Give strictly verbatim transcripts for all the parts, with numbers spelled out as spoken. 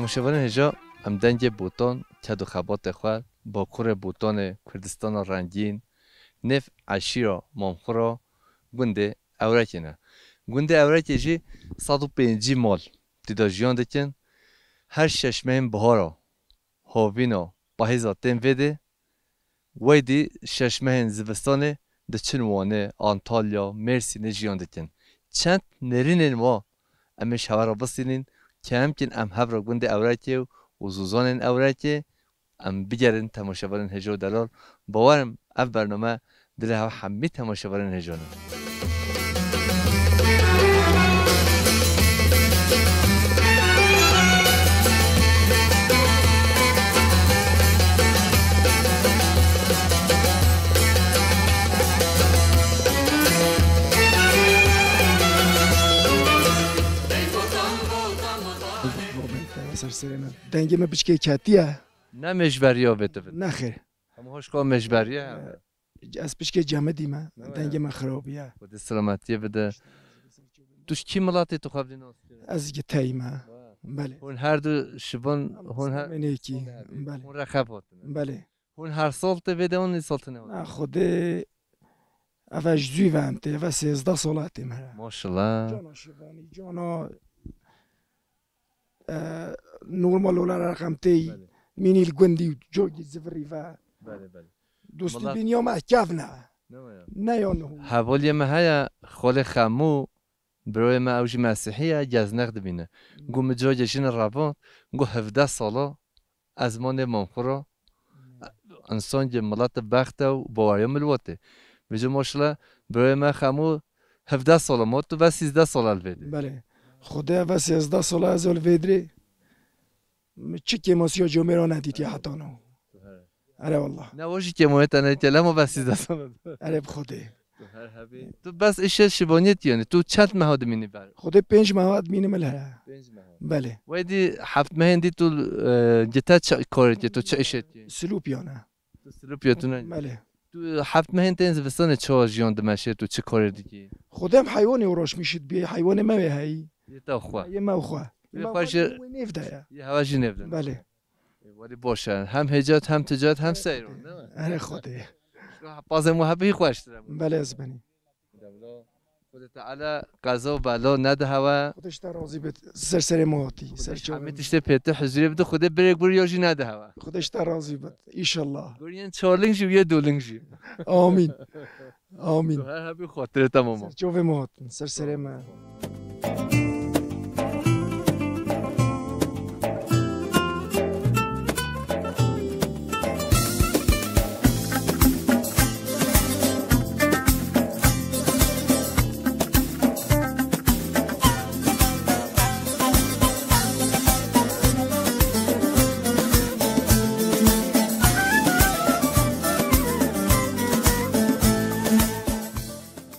Temaşevanên hêja, em dengê Botan, ked û xebatê xwe, bakurê Botanê, Kurdistana rengîn, nêv eşîra Mamxura, gundê Ewrekê ne. Gundê Ewrekê jî sed û pêncî mal tîda jiyan dikin. Her şeş mehên bihara, havîna, pahîza tên vê dê. Weydî şeş mehên zivistanê diçin Wanê, Antalya, Mêrsînê jiyan dikin. Çend nêrînên wa em ê ji hev re bistînin, ke em kin em hev re gundê Ewrekê û zozanên Ewrekê em bigerin temaşevanên hêja û delal. Bawer im ev bername dilê hev hemî temaşevanên hêja ne. Ser serê me. Dengê me piçkê ketiye. Ne mêjberiya vê tu bide. Nexêr. Hemû hoşka mêjberiye. Ez piçkê cemidî me. Ne dengê ya. Me xirab bûye. Xwedê selametiyê bide. Tu ji kî miletê tu xwe bidî nas kirin? Ez ji Tey me. Wa. Belê. Hûn her du şibin, hûn her Menekî. Hûn her du. Belê. Hûn reqeb hatine. Belê. Hûn her sal tê vê de hûn îsal tune hûn? Na, Xwedê, eve ji zû ve em tê, eve sêzdeh sala têm here. Maşallah. Cana şivanî, cana, e, normal olarak em tê. Belê. Mînî li gundî û cogî zivirî ve. Belê, belê. Dostî Milat- bîniya me kevn e. Ne ya? Ne ya niho. Hevaliyê me heye, xalê Xemû, Birayê me ew jî mesîhî ye, geznex dibîne. Got, min cihê jin revand, got, hevdeh sala ez ma nêv Mamxura. Însan jî milet e, bext e û baweriya min li we tê. Vêca maşallah, birayê me Xemû hevdeh sala ma, tu ve sîzdeh sala li vê dê. Belê. Xwedê ve sêzdeh sala ez li vê dirê. Min çi kêmasiya comêra nedîtiye heta no. Erê wallah. Ne, o jî kêmoyê te nedîtiye, lema bes sîzdeh sal e. Erê bi Xwedê. Tu her hebî. Tu bes îşê şivaniyê tu, yanî tu çend meha dimînî ber? Xwedê pênc meha dimînim li here. Pênc meha. Belê. Wê dî heft mehên dî tu, e, gite çi karê dikî, tu çi îşê dikî? Silûpiya ne. Tu Silûpiya tu ne? Belê. Tu heft mehên tên zivistanê çawa jiyan dimeşê, tu çi karê dikî? Xwedê em heywanê uğraşmışit bî, heywanê me wê heyî. Yê te xwe. Yê me xwe. Yê me xwe jî wê nêv de ye. Yê hewa jî nêv de. Belê. E, welî baş e. Hem hêcat, hem ticat, hem seyron, değil mi? Erê Xwedê. Pazê muhebbî xweştir e. Belê ez benî. Dewla. Xwedê Teala qeza û bela nede hewe. Xwedê ji te razî bit. Ser serê me hatî. Ser çavê me. Hemî tiştê pê te huzurê bide, Xwedê birêk bir ya jî nede hewe. Xwedê ji te razî bit. Înşallah. Guriyên çarling jî û yê doling jî. Amîn. Amîn. Tu her hebî xatirê te mama. Ser çavê me hatin. Ser serê me.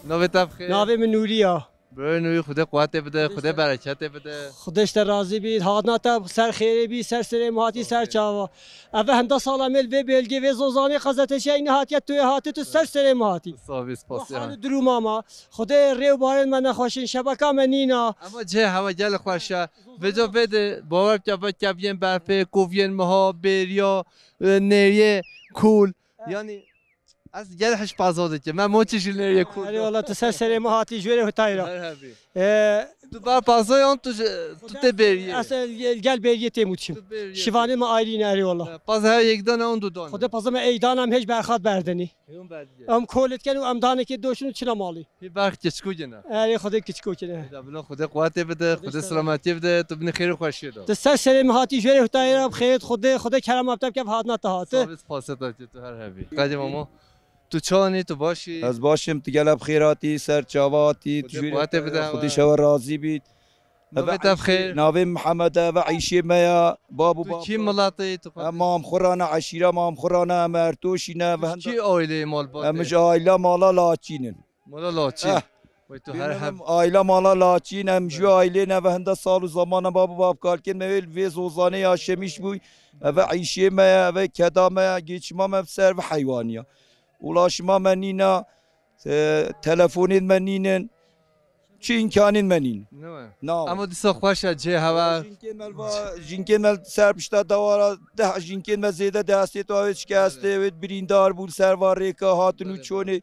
Navê te bi xêr? Navê min Nûrî ya. Birayê Nûrî, Xwedê quwetê bide, Xwedê bereketê bide. Xwedê ji te razî bît, hatina te ser xêrê bî, ser serê me hatî, ser çava. Eve henda sala me li vê belgê, vê zozanê qezeteşiya îne hatiye, tu yê hatî, tu ser serê me hatî. Sax bî, spasiya. Hal û durûma me. Xwedê rê û barên me nexweşin, şebeka me nîna. Ema cihê hewa gelek xweş e. Vêca vê de bawer bike, vekeviyên berfê, koviyên meha, bêriya, e, nêriyê, kûl. Yanî, ez gelek hişpazo dikim. Me moçî ji nêriyê kûl. Erê wala, tu ser serê me hatî, ji wê re hutayî ra. Her hebî. E, Tu ber paza yan tu ji, tu tê bêriyê? Ez, e, gel bêriyê têm û diçim. Tu bêriyê. Şivanê me ayrî ne, erê wala. E, paz her yek dane, on du dane. Xwedê paza me ey dana, em hêj berxat berdinî. Hê hûn berdiye. Em kolê dikin û em danekê doşin û çina malî. Hê berx keçikû gene. Erê, Xwedê keçikû gene. Bila Xwedê quwetê bide, Xwedê selametiyê bide, tu binî xêr û xweşiyê de. Tu ser serê me hatî, ji wê re hutayî ra bi xêrê Xwedê, Xwedê kerema te bike, bi hatina te hati. Sax bî, spasê te, tu her hebî. Qedê mama. Tu çawanî, tu başî? Ez baş im, tu gele bi xêr hatî, ser çava hatî, tu jûrê. Xwedê şewe razî bît. Navê te bi xêr? Navê Mihemed e, eve îşê me ya, bab û bab. Tu kî miletê, tu xwe? Em Mamxuran e, eşîra Mamxuran e, em Ertoşî ne, eve henda. Kî aileyê malbatê? Em ji aile mala Laçîn in. Mala Laçîn. Eh. Wey tu her heb. Aile mala Laçîn, em jû ailê ne, eve henda sal û zamana bab û bab kalkên me wê, vê zozanê yaşemiş bûy. Eve îşê me ya, eve keda me ya, geçima me ser ve heywanî ya. Ulaşima me nîna, e, telefonên me nînin. Çi îmkanên me nîn. Ne we? Na we. Ama dîsa xweş e, cihê hewa. Jinkên me li va-, jinkên me li ser pişta dewara deh jinkên me zêde destê to, wê şikestê, wê birîndar bû li ser va rêka hatin û çonê.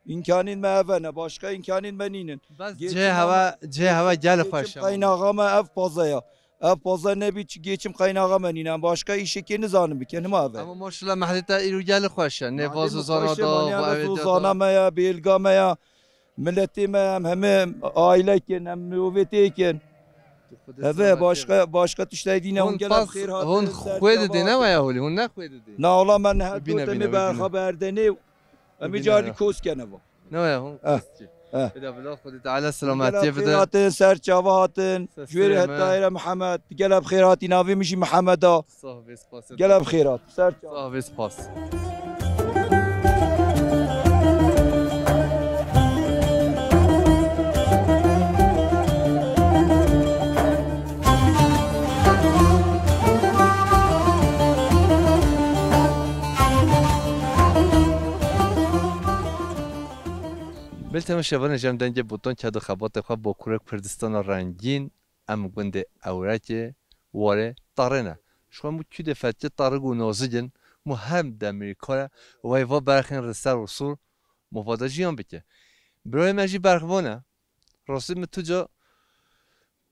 Îmkanên me ev ne, başka îmkanên me nînin. Bes cihê hewa, cihê hewa gel xweş e. Qeynaxa me ev paza ya. Ev paza nebî çi geçim qeynaxa me nînin. Em başka îşekê nizanin bikin, hima ev e. Ama maşallah mehlê te îro gel xweş e. Nê va zozana da, va evê da. Zozana me ya, bêlga me ya. Miletê me em heme aîlek in, em mirovetêk in. Eve başka, başka tiştay dîne hûn gel em xêr hatin. Hûn xwê didê ne waya holî, hûn ne xwê didê. Na ola me ne her dot em ê berxa berdenê. Em ê carî kos kene va. Ne waya hûn kos çi. Eh. Eda bila Xwedê Teala selametiyê bide. Xêr hatin, ser çava hatin. Jwêrê hetayê re Mihemed. Gel em xêr hatî, navê min jî Mihemed a. Sağ ol, spas. Gel ev xêrat. Ser çav. Sağ ol, spas. Bil temaşevanê jem dengê botan ked û xebatê xwe Bakurek Kurdistana rengîn. Em gundê Ewrekê warê tarê ne. Ji xwe mû kûdê fetkê tarik û nozik in, mû hem demirî kar e, wey va berxên li ser û sor, mû va de jiyan bike. Birayê me jî berxvan e. Rastî min tu ca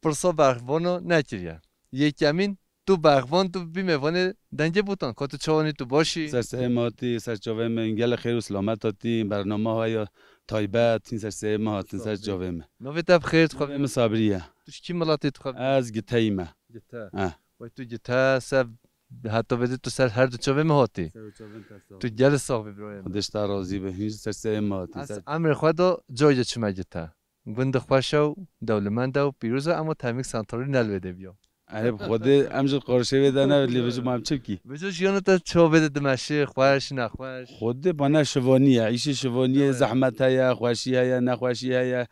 pirsa berxvana nekiriye. Yekemîn, tu berxvan, tu bî mêvanê dengê botan. Ka tu çawanî, tu başî? Ser serê me hatî, ser çavê me, gelek xêr û selamet hatî, bernama haya taybet, hîn ser serê me hatin, ser çavê me. Navê te bi xêr dixwe. Navê min Sabrî ye. Tu ji kî miletê dixwe? Ez Giteyî me. Gite. Eh. Wey tu Gite, se heta vêdê tu ser her du çavê me hatî. Ser çavên te sağ. Tu gelê sax bî birayê min. Xwedê ji te razî be, hîn ji ser serê me hatî. Ez emrê xwe da cayê çime Gite. Gundê xweş e û dewlemend e û pîroz e, ema temîk santralî ne li wê de biya. Erê bi Xwedê em ji qarşê wê de ne, lê vêca ma em çi bikî? Vêca jiyana te çawa vê de dimeşê, xweş, nexweş? Xwedê bana şivanî ye, îşê şivanî ye, zehmet heye, xweşî heye, nexweşî heye,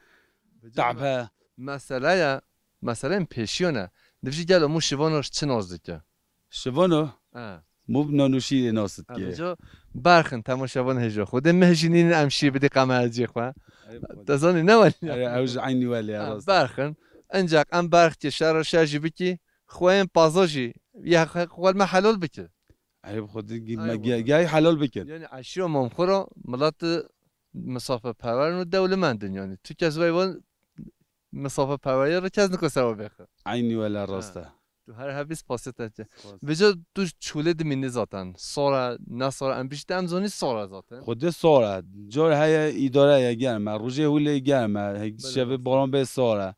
tab he. Mesele ye, meseleyên pêşiyan e. Divjî gelo mû şivana çi nas dike? Şivano? He. Mû bi nan û şîrê nas dike. Vêca berxin temaşevan hêja. Xwedê meh jî nînin em şîr bidî qemerciyê xwe. Te zanî ne welî? Erê, ew ji eynî welê ye, rast. Berxin. Encaq em berxkê şer re şer jî bikî, xweyên paza jî ya xwe me helal bike. Erê bi Xwedê gî-, me gî-, gî helal bikin. Yani eşîra Mamxura milet misafirperwer û dewlemend in yani. Tu kes veyvan misafirperweriya re kes niko sewa bêxe. Eynî wele rast e. Tu her hebî spasiyê te dike. Vêca tu çolê dimînî zaten. Sora, ne sora, em bişte em zonî sora zaten. Xwedê sora. Car heye îdare ye germ e. Rojê hûlê germ e. Hek şevê baran bê sora.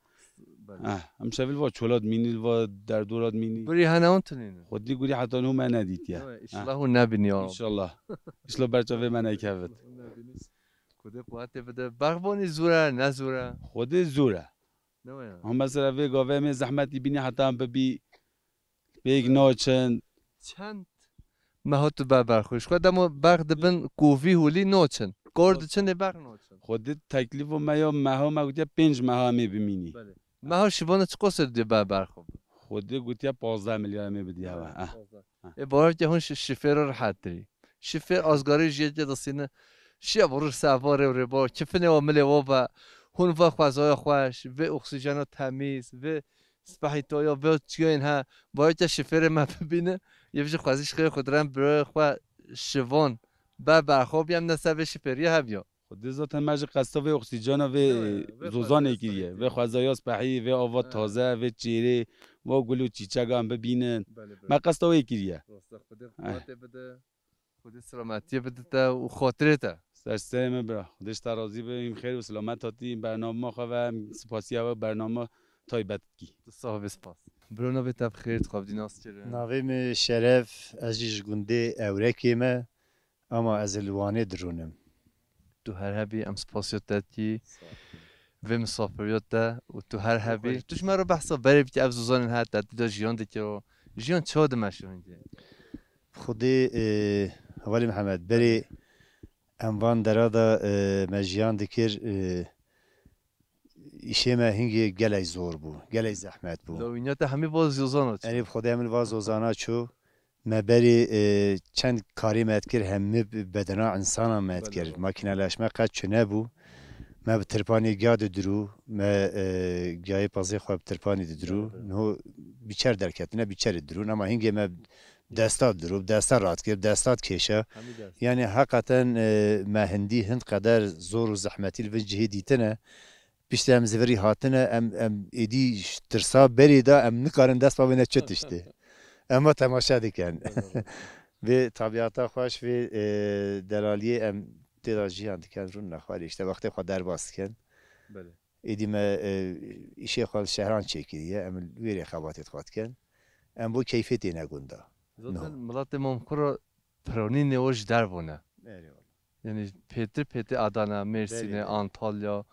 Eh, em şevê li va çola dimînî, li va derdora dimînî. Gurî hene hûn tunîne? Xwedî gurî heta nû me nedîtiye. Ewe, inşallah hûn nebînî ya. İnşallah. İnşallah ber çavê me nekevit. Xwedê quwetê bide. Berxvanî zûr e, ne zûr e? Xwedê zûr e. Ne waya? Ha mesela vê gavê em ê zehmetî bînî heta em bibî pêk naçin. Çend meha tu ber berxwî? Ji xwe demo berx dibin kovî holî naçin. Kor diçin ê berx naçin. Xwedê teklîfa me ya meha me gotiye pênc meha em ê bimînî. Belê. Meha şivana çiqas e diye ber berxwe? Xwedê gotiye pazdeh milyar em ê bidî hewa. Pazdeh. Ê bawer ke hûn şi-, şifêr rehettirî. Şifêr azgarê jiyê ke distîne. Şiya bi rû ser va rê û rê ba. Kifinê wa milê wa be. Hûn va xwezaya xweş. Vê oksîjena temîz. Vê spehî toya vê çiyên he. Bawer ke şifêrê me bibîne. Yê vî jî xwezî ji xêrê xwe diren birayê xwe şivan. Ber berxwe bî em ne ser vê şifêriyê hev ya. Xwedê zaten me ji qesta vê oksîjena vê zozanê kiriye. Vê xwezaya spehî, vê ava taze, vê çêrê, va gul û çîçegan bibînin. Me qesta wê kiriye. Rasta Xwedê quwetê bide. Xwedê selametiyê bide te û xatirê te. Ser serê me bira. Xwedê ji te razî be. Em xêr û selamet hatî bernama xwe ve em spasiya we bernama taybet dikî. Tu sax bî spas. Biro navê te bi xêr dixwebdî nas kirin. Navê min Şeref, ez jî ji gundê Ewrekê me. Ama ez li Wanê dirûnim. Tu her hebî, em spasiya te dikî. Sağ ol. Vê misafiriya te û tu her hebî. Tu ji me re behsa berê bikî, ev zozanên her te, tu de jiyan dikir û jiyan çawa dimeşe hingê? Xwedê, e, Hevalî Mihemed, berê em van dera de, e, me jiyan dikir, e, Îşê me hingê gelek zor bû, gelek zehmet bû. Lawîniya te hemî va zozana çû. Erê bi Xwedê hemî va zozana çû. Me berê, e, çend karê me dikir, hemî bi bedena însana me dikir. Belê. Makîneleşme qet çi nebû. Me bi tirpanê giya didirû, me, e, giyayê pezê xwe bi tirpanê didirû. Niho bîçer derketine, bîçerê dirûn. Ama hingê me desta dirû, desta radikir, desta dikêşe. Hemî dest. Yani heqeten, e, me hindî hind qeder zor û zehmetî li vin cihê dîtine. Piştî em zivirî hatine, em, em êdî tirsa berê de em nikarin dest bavêne çi tiştê. Em temaşe dikin. Vê tabiata xweş, vê, e, delaliyê em tê de jiyan dikin, rûn nexwarê, işte wextê xwe derbas dikin. Belê. Êdî me, e, îşê xwe li şehran çêkiriye, em li wê rê xebatê xwe dikin. Em bo keyfê têne gunda. Zaten No. miletê Mamxura piranînê o ji derve ne. Erê wala. Yani pêtir pêtir Adana, Mêrsînê, Belê, belê. Antalya,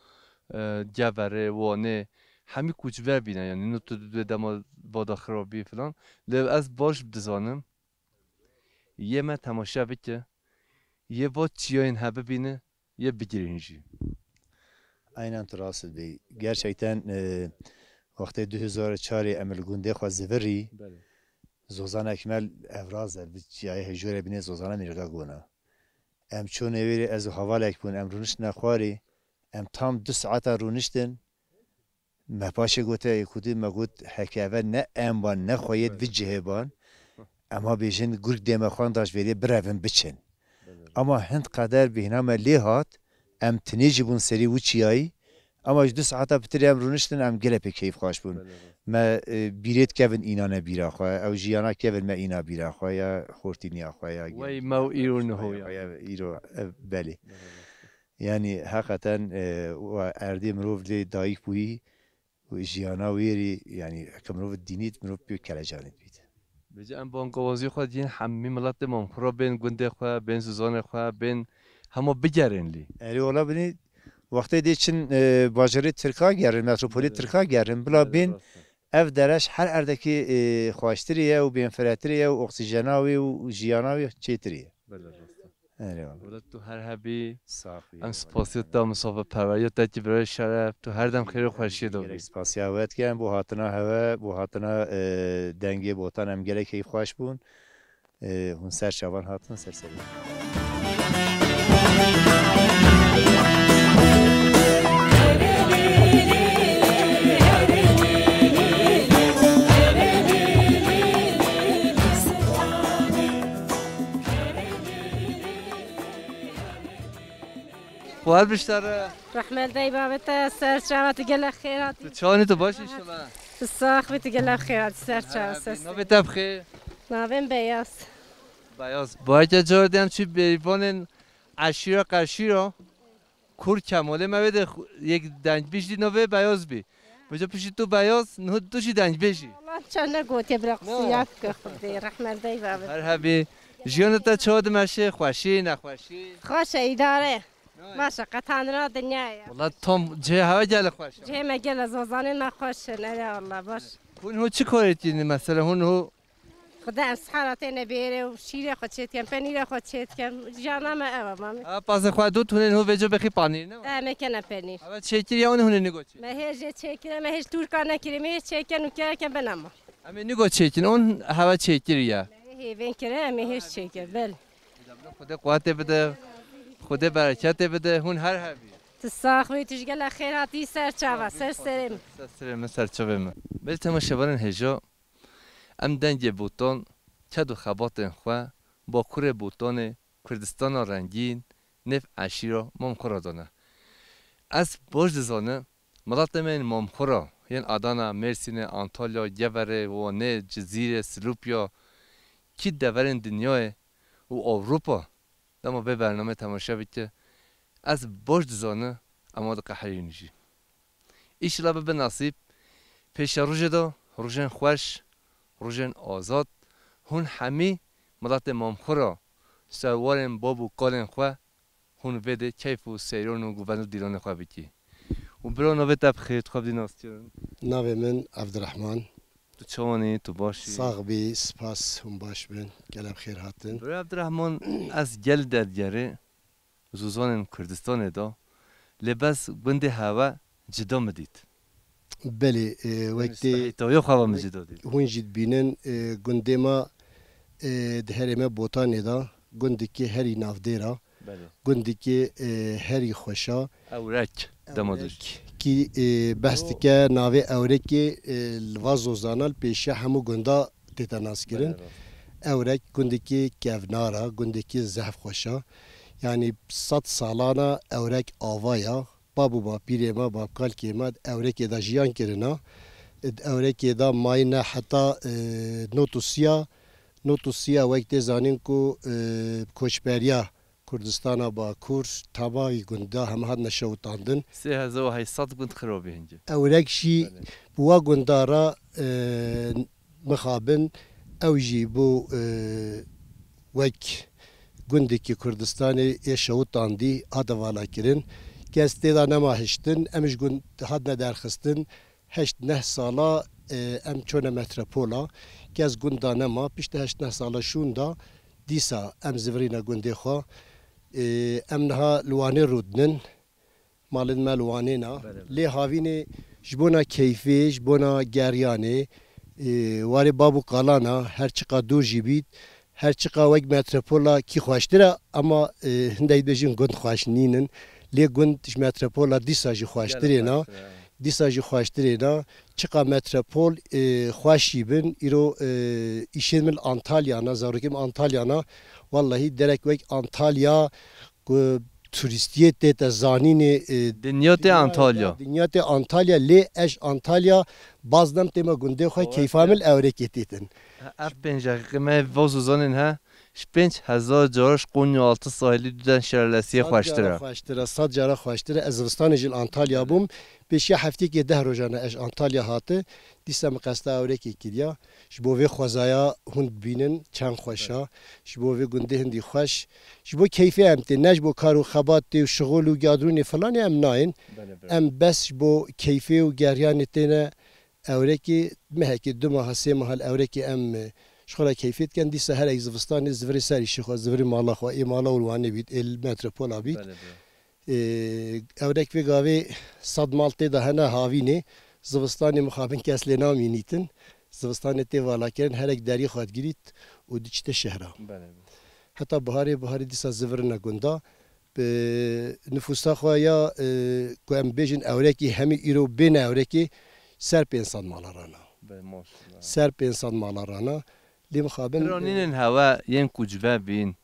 e, Geverê, Wanê, hemî koçber bîne. Yani no tu dê dema vada xirabî filan. Lê ez baş dizanim. Yê me temaşe bike. Yê va çiyayên hebe bîne. Yê bigirîn jî. Aynen tu rast dibêyî. Gerçekten, e, wextê du hezar û çarê em li gundê xwe zivirî. Belê. Zozan Ekmel evraz e, bi çiyayê hejûrê binê Zozana Mîrga Gona. Em çûnê wêrê, ez û hevalek bûn, em rûniştine xwarê. Em tam du saeta rûniştin. Me paşê gote, ê kudî me got, heke eve ne em ban, ne xwe yê di vî cihê ban. Em ha bêjin, gurk dê me xwan da ji vêrê birevin biçin. Ama hind qeder bêhna me lê hat, em tinê jî bûn serî wî çiyayî. Ama ji du saeta pitirê em rûniştin, em gelek pê keyfxweş bûn. Belê, rast. Me, e, bîrê dikevin înane bîra xwe, ew jiyana kevin me îna bîra xwe, ya xortîniya xwe, ya Wey gençî me û ya îro niho ya. Ya îro, e, belê. Belê, rast. Yani heqeten, e, we erdê mirov lê dayik bûyî, û jiyana wêrî, yani heke mirov dînît, mirov pê kelecanît bît. Bêje em bangawazî xwe diyên hemî miletê Mamxura bên gundê xwe, bên zozanê xwe, bên hema bigerên lî. Erê wala binî, wextê dê çin, e, bajarê Tirka gerin, metropolê Belê. Tirka gerin, bila Belê, bên rast e. ev dereş her erdekî, e, xweştirî ye û bênfiretirî ye û oksîjena wê û jiyana wê çêtirî ye. Belê, rast e. Erê wala. Wela tu her hebî. Sax bî. Em spasiya te, misafirperweriya te kî birayê şeref, tu her dem xêr û xweşiyê de bî. Gelek spasiya we dikim bo hatina hewe, bo hatina, e, dengê botan em gelek keyfxweş bûn. E, hûn ser çavan hatin, ser serî. Xwar biştare. Rehmet dey bavê te, ser çava tu gelek xêr hatî. Tu çawanî, tu baş inşallah? Tu sax bî, tu gelek xêr hatî, ser çava, ser. Navê te bixê? Navê min Beyaz. Beyaz. Bayke cor dem çi beyvanên eşîra qeşîra. Kur Kemalê me wê de xu-, yek dengbêj dî navê Beyaz bî. Vêca piştî tu Beyaz, niho tu jî dengbêj î. Allah çend ne gotiye bira Ne? qisiya ke Xwedê, rehmet dey bavê. Her hebî. Jiyana te çawa dimeşe, xweşî, nexweşî? Xweş e, îdare. Ne? Baş e, qetanira dinyayê. Wala tam cihê hewe gelek xweş e. Cihê me gelek zozanên me xweş in, erê Allah, baş. Hûn ho çi karê tînin mesela, hûn ho Xwedê em sihara têne bêrê û şîrê xwe çêdikem, penîrê xwe çêdikem. Jiyana me ew e, mamê. Ha, pazê xwe dot hûn ên ho vêca bexî panîr, ne? Em ê kene penîr. Hewe çêkiriye, hûn hûn ê nigo çê. Me hêj ê çêkire, me hêj tûrka nekirî, me hêj çêken û kereken bena ma. Em ê nigo çêkin, hûn hewe çêkiriye. Me hêvên kire, em ê hêj çêkin, belê. Xwedê quwetê bide, Xwedê bereketê bide, hûn her hebî. Tu sax bî, tu ji gelek xêr hatî ser çava, ser serê min. Ser serê min, ser çavê min. Belê temaşevanên hêja, Em dengê Botan, ked û xebatên xwe Bakurê Botanê, Kurdistana rengîn, nêv eşîra Mamxura de ne. Ez baş dizanim, miletê me yên Mamxura, yên Adana, Mêrsînê, Antalya, Geverê, Wanê, Cizîrê, Silopya, kî deverên dinyayê û Ewropa, dema vê bernameyê temaşe bike, ez baş dizanim, em wa diqeherînin jî. Îşillah bibe nasîb, pêşerojê de rojên xweş, rojên azad, hûn hemî miletê Mamxura ser warên bab û kalên xwe, hûn vê dê keyf û seyran û govend û dîlanê xwe bikî. Û bira navê te bi xêr, tu xwe bidî nas kirin. Navê min Evdirehman. Tu çawan î, tu baş î? Sax bî, spas, hûn baş bin, gelek xêr hatin. Bira Evdirehman, ez gel derdigerê Zozanên Kurdistanê de, lê bes gundê hewe cida min dît. Belê, e, wek tê, stehîtayê xwe ve min cida dît. Hûn jî dibînin, e, gundê me, e, di herême Botanê de, gundekî herî navdêr e. Belê. Gundikê, e, herî xweş a. Ewrek, dema Ewrek. Kî, e, behs dike navê Ewrekê, e, li va zozana li pêşiya hemû gunda tête naskirin. Belê, rast. Ewrek gundikê kevnar a, gundikê zehf xweş a. Yanî sed salan a Ewrek ava ya. Bab û bapîrê me, babkalkê me di Ewrekê de jiyan kirina. Di Ewrekê de mayîne heta, e, not û sî ya. Not û sî ya wek tê zanîn ku, e, koçberiya Kurdistana Bakur, temamî gunda heme hatine şewitandin. Sê hezar û heyt sed gund xirabî hince. Ewrek jî Belê. Bi wa gunda re, e, mixabin, ew jî bû, e, wek gundekî Kurdistanê yê şewitandî hate valakirin. Kes tê de nema hiştin, em ji gund hatine derxistin. Heşt neh sala, e, em çûne metropola. Kes gunda nema, piştî heşt neh sala şûnda, dîsa em zivirîne gundê xwe. E, em niha li Wanê rûdinin. Malên me li Wanê ne. Belê, belê. Lê havînê ji bona keyfê, ji bona geriyanê, e, warê bab û kalana, her çiqa dûr jî bît, her çiqa wek metropola kî xweştir e, ama, e, hindek dibêjin gund xweş nînin. Lê gund ji metropola dîsa jî xweştirê ne. Gelek xweştir e. Dîsa jî xweştirê ne. Çiqa metropol, e, xweş jî bin, îro, e, îşên min li Antalya ne, zarokên min Antalya ne. Wellahî derek wek Antalya, ku turîstiyê tête zanînê, e, Dinya tê Antalya. Dinya tê Antalya, lê ez Antalya baz nem tême gundê xwe, Bawer keyfa min li Ewrekê têtin. Ev pênc deqîqe me voz û zanên he, ji pênc hezar cara ji Qonya Altı Sahili duden şelalesiyê xweştir e. Xweştir e, sed cara xweştir e. Ez zivistanê jî li Antalya bûm. Pêşiya heftiyekê deh rojan e ez Antalya hate. Dîsa min qesta Ewrekê kiriya. Ji bo vê xwezaya hûn dibînin çend xweş a. Ji bo vê gundê hindî xweş. Ji bo keyfê em tê, ne ji bo kar û xebatê û şixul û gadrûnê filanê em nayên. Belê, belê. Em bes ji bo keyfê û geriyanê têne Ewrekê, mehekê, du meha, sê meha li Ewrekê em, e, ji xwe re keyfê dikin. Dîsa herek zivistanê zivirê ser îşê xwe, zivirê mala xwe, ê mala û li Wanê bît, ê li metropola bît. Belê, belê. Ê, Ewrek vê gavê sed mal tê de hene havînê. Zivistanê mixabin kes lê namînîtin. Zivistanê tê valakirin, herek deriyê xwe digirît û diçite şehra. Belê, belê. Heta biharê, biharê dîsa zivirine gunda. Bi nifûsa xwe ya, e, ku em bêjin Ewrekî, hemî îro bêne Ewrekê, ser pênc sed mala rana. Be, maşallah. Ser pênc sed mala rana. Lê mixabin, e, Piranînên hewe yên ku cive bîn,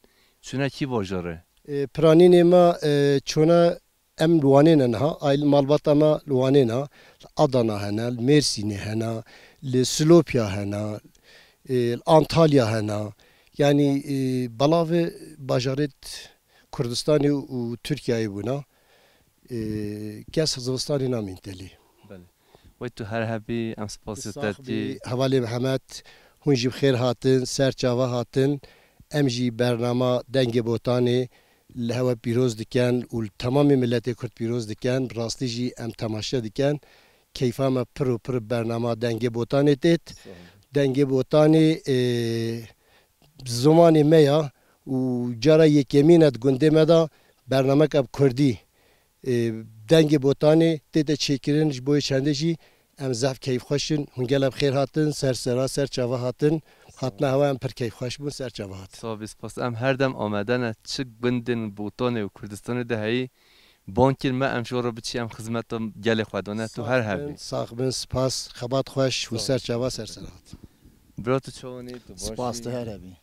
çûne kî bajarê? E, piranînê me, e, çûne em li Wanê ne niha, ail malbata me li Wanê ne, li Adana hene, li Mêrsînê hene, li Silopya hene, e, li Antalya hene. Yanî, e, belavê bajarêt Kurdistanê û Tirkiyeyê bûna. E, kes zivistanê namîn telê. Belê. Wey tu her hebî, em spasiya te dikî. Hevalê Mihemed, hûn jî bi xêr hatin, ser çava hatin. Em jî bernama Dengê Botanê li hewe pîroz dikin û li temamê miletê Kurd pîroz dikin. Bi rastî jî em temaşe dikin. Keyfa me pir û pir bi bernama Dengê Botanê têt. Sağ ol. Dengê Botanê, e, zimanê me ya û cara yekemîn e di gundê me de bernameke bi kurdî. Ê, Dengê Botanê tête çêkirin, ji bo yê çendê jî em zehf keyfxweş in. Hûn gelek bi xêr hatin, ser sera, ser çava hatin. Hatine hewa em pir keyfxweş bûn, ser çava hatin. Sağ bî, spas. Em her dem amade ne. Çi gundên Botanê û Kurdistanê de heyî, bang kir me, em ji we re biçî, em xizmeta gelê xwe dane. Tu her hebî. Sax bin, sax bin, spas, xebat xweş û ser çava, ser sera hatin. Bira tu çawanî, tu baş î? Spas, tu her hebî.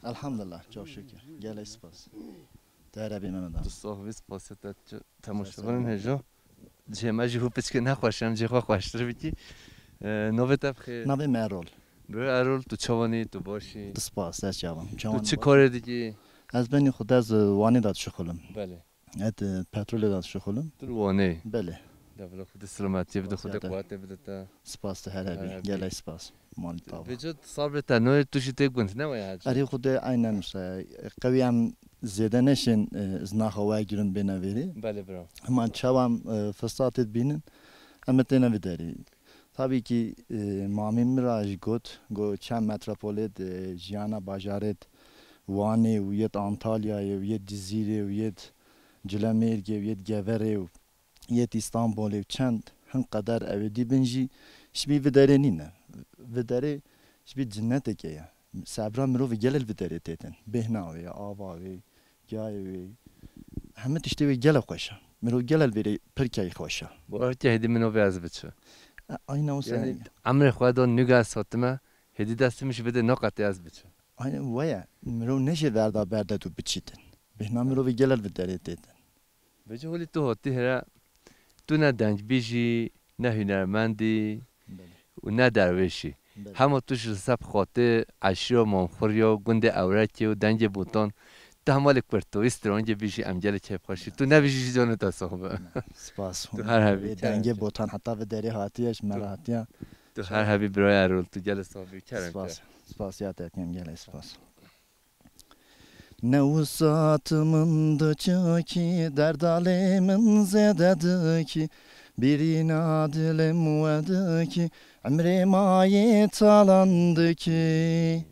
Elhamdulillah, çok şükür. Gelek spas. Te re bî Mehmet abi. Tu sax bî, spasiya te çi temaşevanên hêja. Cihê me jî hû piçkê nexweş, em cihê xwe xweştir bikî. E, navê te bi xêr? Navê me Erol. Bira Erol, tu çawanî, tu baş î? Tu spas, ez çawan. Tu çi karê dikî? Ez benî xwe dez Wanê de dişixulim. Belê. Ez, e, petrolê de dişixulim. Tu li Wanê? Belê. Devla Xwedê selametiyê bide, Xwedê quwetê bide te. Spas te her hebî. Her hebî. Gelek spas. Malî tawa. Vêca sabrê te noyê tu jî tê gund, ne waya hecî? Erê Xwedê aynen wisa. Qewî em zêde neşên, e, zinaxa we girin bêne vêrê. Belê bira. Hema çawa em, e, firsatê dibînin, em ê têne vî derî. Tabii ki, e, mamî min ra jî got, got çend metropolê de jiyana bajarê de Wanê û yê de Antalyayê û yê de Cizîrê û yê de Cilemêrgê û yê de Geverê û yê de Îstanbulê û çend hin qeder ew ê dî bin jî ji bî vî derê nîne. Vî derê ji bî cinneteke ye. Sebra mirovî gelê li vî derê têtin. Bêhna wê, ava wê, Gayê wê. Hemî tiştê wê gele xweş e. Mirov gele li vêrê pir keyfxweş e. Bi ortê hêdî min ove ez biçim. E, aynen o Yani, sene. Emrê xwe da nûga ez hatime, hêdî destê min ji bide naqetê ez biçim. Aynen we ye. Mirov neşê verda berde tu biçîtin. Bêhna mirovê gele li vê derê têtin. Vêca holî tu hatî here, tu ne dengbîj î, ne hunermend î Belê. Û ne derwêş î. Belê. Hema tu ji li ser xatê eşîra Mamxuriya, gundê Ewrekê û dengê Botan, tu hema li kurtoyî strangê bijî, em gelê keyfxweş î. Tu nebijî jî canê te sax be. Spas. Tu her hebî, Wê kerem dengê te. Botan heta vê derê hatiye, ji me re Tu hatiye. Tu her hebî birayê Erol, tu gelê sax bî, kerem te. Spas. Spas ya te, gelê spas. Ne wisa tu min diçikî, derda lê min zêde dikî, bîrîna dilê min we dikî, emrê ma yê talan dikî.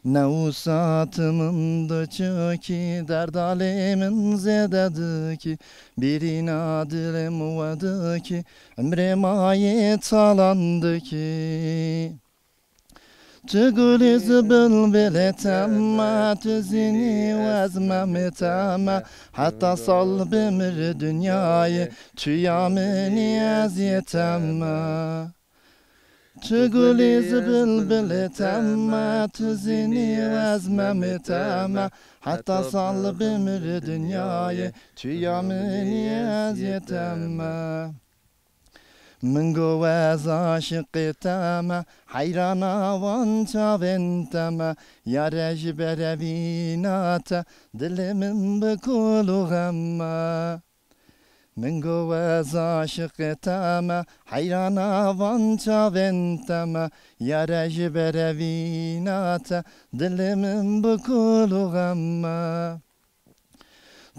Ne wisa tu min diçikî, derda lê min zêde dikî, bîrîna dilê min we dikî, emrê ma yê talan dikî. Tu gulî zibilbilê te me, tu zînî û ez memê te me. Heta sal bimir dinyayê, tu ya min î, ez yê te me. Tu gulî zibilbilê te me, tu zînî û ez memê te me. Heta sal bimir dinyayê, tu ya min î, ez yê te me. Min got ez aşiqê te me, heyrana van çavên te me, yare ji berevîna te, dilê min bi kul û xem me. Min got ez aşiqê te me, heyrana van çavên te me, yare ji berevîna te, dilê min bi kul û xem me.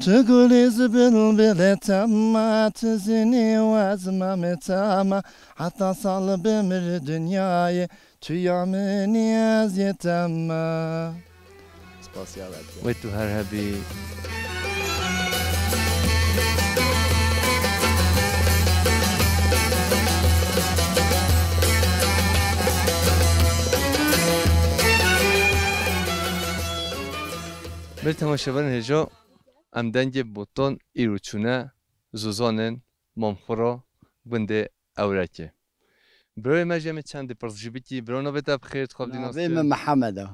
Tu gulî zibilbilê te me, tu zînî û ez memê te me. Heta sal bimir dinyayê, tu ya min î, ez yê te me. Spas ya Reb. Wê tu her hebî. Bir temaşevanên hêja. Em dengê Botan îro çûne zozanên Mamxura gundê Ewrekê. Birayê me jî em ê çendî pirs jî bikî. Biro, navê te bi xêr, tu xwe bi dî nas Navê kir. Min Mihemed e.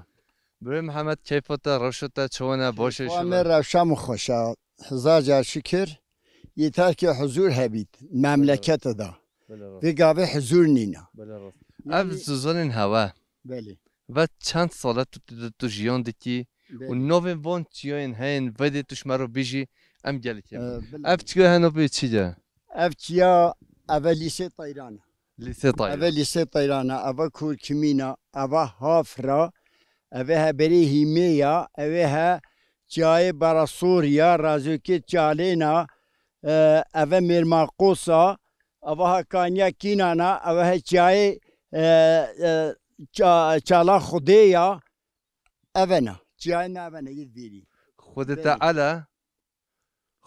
Birayê Mihemed, keyfa te, rewşa te çawa ne, baş e Keyfa me, inşallah? Rewşa min xweş e. Hezar car şikir. Yeter ki huzur hebît memlekete de. Belê rast. Vê gavê huzur nîne. Belê rast. Yani Ev zozanên hewe. Belê. Ve çend sal e tu, tu, tu jiyan dikî? Belê. Û navên van çiyayên heyên vedê tu ji me re bijî, em gelekî. Ee, bila- Ev çiya heno pê çi ye? Ev çiya, eve lîsê Teyran e. Lîsê Teyran. Eve lîsê Teyran e, eve Kurkimîn e, eve Hafir e, eve he berê Hîmê ya, eve he çiyayê Bera Sor ya, razokê Çalên e, e, eve Mêrmaqos e, eve he Kaniya Kînan e, eve he çiyayê, e, e, Ça-, Çala Xwedê ya. Evena. Çiyayê me evena, yê vîrî. Xwedê Belê. Teala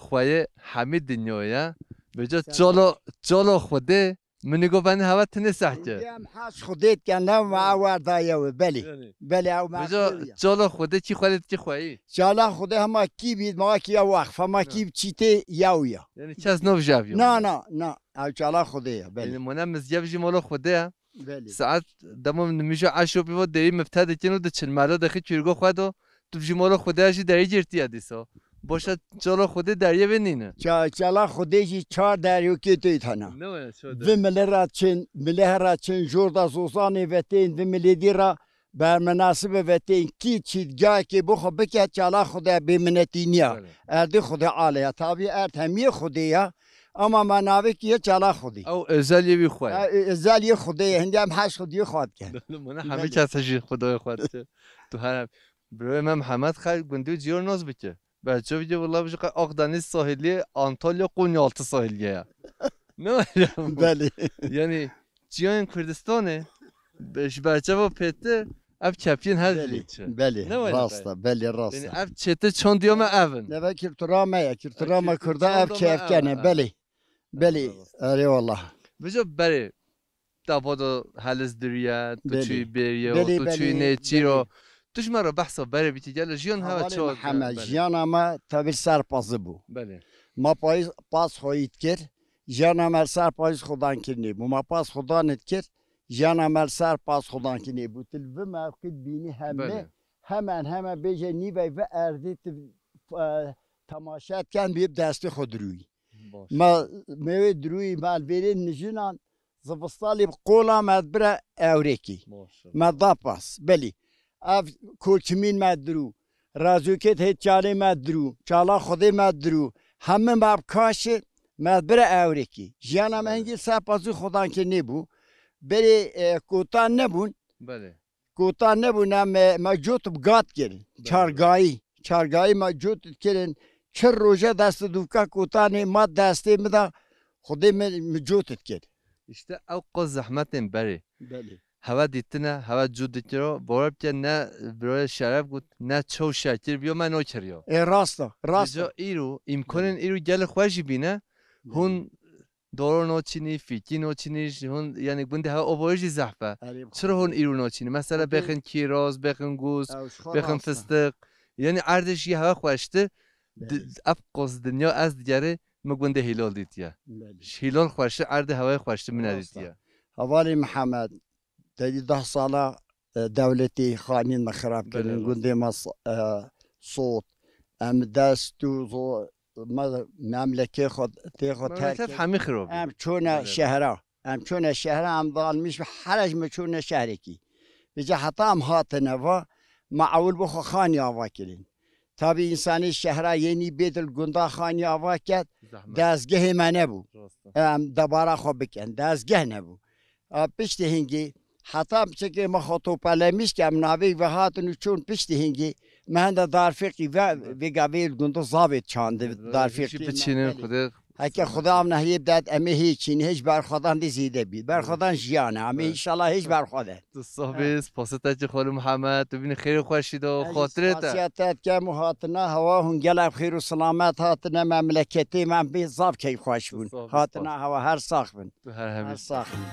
xweyê hemî dinyayê ye. Vêca Sen- çala, çala Xwedê, min ê got venê hewe tinê sehke. Em haş Xwedê dikin, ne me ew werda yew e, belê. Yani. Belê, ew me Vêca ew ye. çala Xwedê kî xwedê dikî xweyî? Çala Xwedê hema kî bît, ma kî ya waqf, hema Ha. kî çîtê yew ya. Yani kes nav ji ev ya. Na, na, na. Ew çala Xwedê ye, belê. Yani mona mizgev jî mala Xwedê ye. Belê. Saet dema nimîja eşo pêva derî mifte dikin û diçin. Mela dixî çîrgo xwe do, tu jî mala Xwedê jî derî girtiye dîsa. Boşa çala Xwedê deriyê vê nîne. Ça-, çala Xwedê jî çar deriyokê tê hene. Ne waya çar deriyê? Vi milê ra çin, milê hera çin, jor da zozanê vetên, vi milê dî ra bermenasibe vetên, kî çîtgahekê bi xwe bike, çala Xwedê bê minetî niya. Belê. Erdê Xwedê alê ya. Tabî erd hemiyê Xwedê ya. Ama me navê kî ye çala Xwedê. Ew özel yê wî xwe ye. E, e, özel yê Xwedê ye. Hindî em heş Xwediyê xwe dikin. Mona hemî Belê. kes jî Xwedayê xwe dike. Tu her Birayê me Mihemed xer gundî û ciyar nas bike. Berçavî wela ji qe Akdeniz sahiliyê, Antalya Konyaaltı sahiliyê ya. Ne were? Belê. Yani çiyayên Kurdistanê be-, ji berçava pêtir ev kepiyên her Belê, dilî çi. belê, Ne were rast be? e, belê, rast Yani e. ev çêtir çandiya me ev in. Neve kültura me ye, kültura me Kültür kurda ev çanda me keyf ev kene, e. belê. Belê, Eyvallah. erê wallah. Vêca berê, te bado heliz diriye, tu Belê. çûyî bêriye, Belê, tu çûyî belê, nêçîro, belê. Tu ji me re behsa berê bikî, gelo jiyan hewa Hevalê çawa Mihemed, belê. Jiyana me tevî ser pazî bû. Belê. Ma payîz pas xweyî dikir, jiyana me li ser payîz xwedan kirinê bû. Ma pas xwedan dikir, jiyana me li ser pas xwedan kirinê bû. Tu li vi mewqî dibînî hemê, Belê. Hemen hemen bêje nîvey vi erdê tu, e, temaşe diken bê bi destê xwe dirûyî. Baş. Me, me wê dirûyî me li vêrê nijinan zivistalî bi qola me dibire ewrêkî. Baş. Me da pas. Belî. Ev kolçimîn me dirû. Razokêt hêt çalê me dirû. Çala Xwedê me dirû. Hemî me bi kaşê me dibire ewrêkî. Jiyana me Belê. Hingî ser pazî xwedan kirinê bû. Berê, e, kotan nebûn. Belê. Kota nebûne me, me cot bi gat kirin. Belê. Çargayî. Çargayî me cot kirin. Çi roje dest dûka kotanê ma destê min de Xwedê min, min cot dikir. Îşte ew qas zehmetên berê. Belê. Hewe dîtine, hewe cû dikiro. Bawer bike ne birayê Şeref got, ne çaw şekir biyo me nakiriyo. E, rast e, rast e. Îca îro, îmkonên Belê. Îro gelê xwe jî bîne. Belê. Hûn Doro noçînî, fîkî noçînî, ji hûn, yanî gundê hewe ovoyê jî zehf e. Erê, bi Çira hûn Xwedê. Îro noçînî? Mesela Xwedê. Bêxin kîroz, bêxin gûz, Ew ji xwe bêxin rast e. Fistiq. Yanî erdê jî hewe xweşti. Belê. Di-, ev qas dinya ez digerê min gundê Hîlal dîtiye. Belê. Ji Hîlal xweşti, erdê hewayê xweşti min Rast e. Nedîtiye. Hevalê Mihemed, Te dî deh sala, e, dewletê xanîn me xirab kirin, Belê, rast. Gundê me s-, e, sot. Em dest û zo-, me, memlekê xwe, tê xwe Memleket terk hemî xirab bû. Em çûne Belê. Şehra. Em çûne şehra, em dalmiş bi herec me çûne şehrekî. Vêca heta em hatine va, me ewil bo xwe xanî ava kirin. Tabî însanê şehra yê nî bê dil gunda xanî ava ket, Zehmet. Dezgehê me nebû. Rast e. Em debara xwe bikin, dezgeh nebû. A, piştî hingî, heta piçekê me xwe topelemîş ke em navê ve hatin û çûn piştî hingî, me hende darfêqî ve, vêga vê li gundî zavê çandê Belê, darfêqî jî me biçînin belê. Xwedê Heke Xuda ev nehiyê bidet, em ê hê çîn, hê ji berxwedan dê zêde bî. Berxwedan jiyan e, em ê Evet. Înşallah hê ji berxwe de. Tu sağ bî, spasê te jî xwelî Mihemed, tu bînî xêr û xweşî de, Em jî xatirê te. Spasiya te dikem û hatina hewa hûn gelek bi xêr û selamet hatine memleketê me, em bê zaf keyfxweş bûn. Tu sağ bî, Hatina spas. Hewa her sax bin. Tu her Her hebî. Sax bin.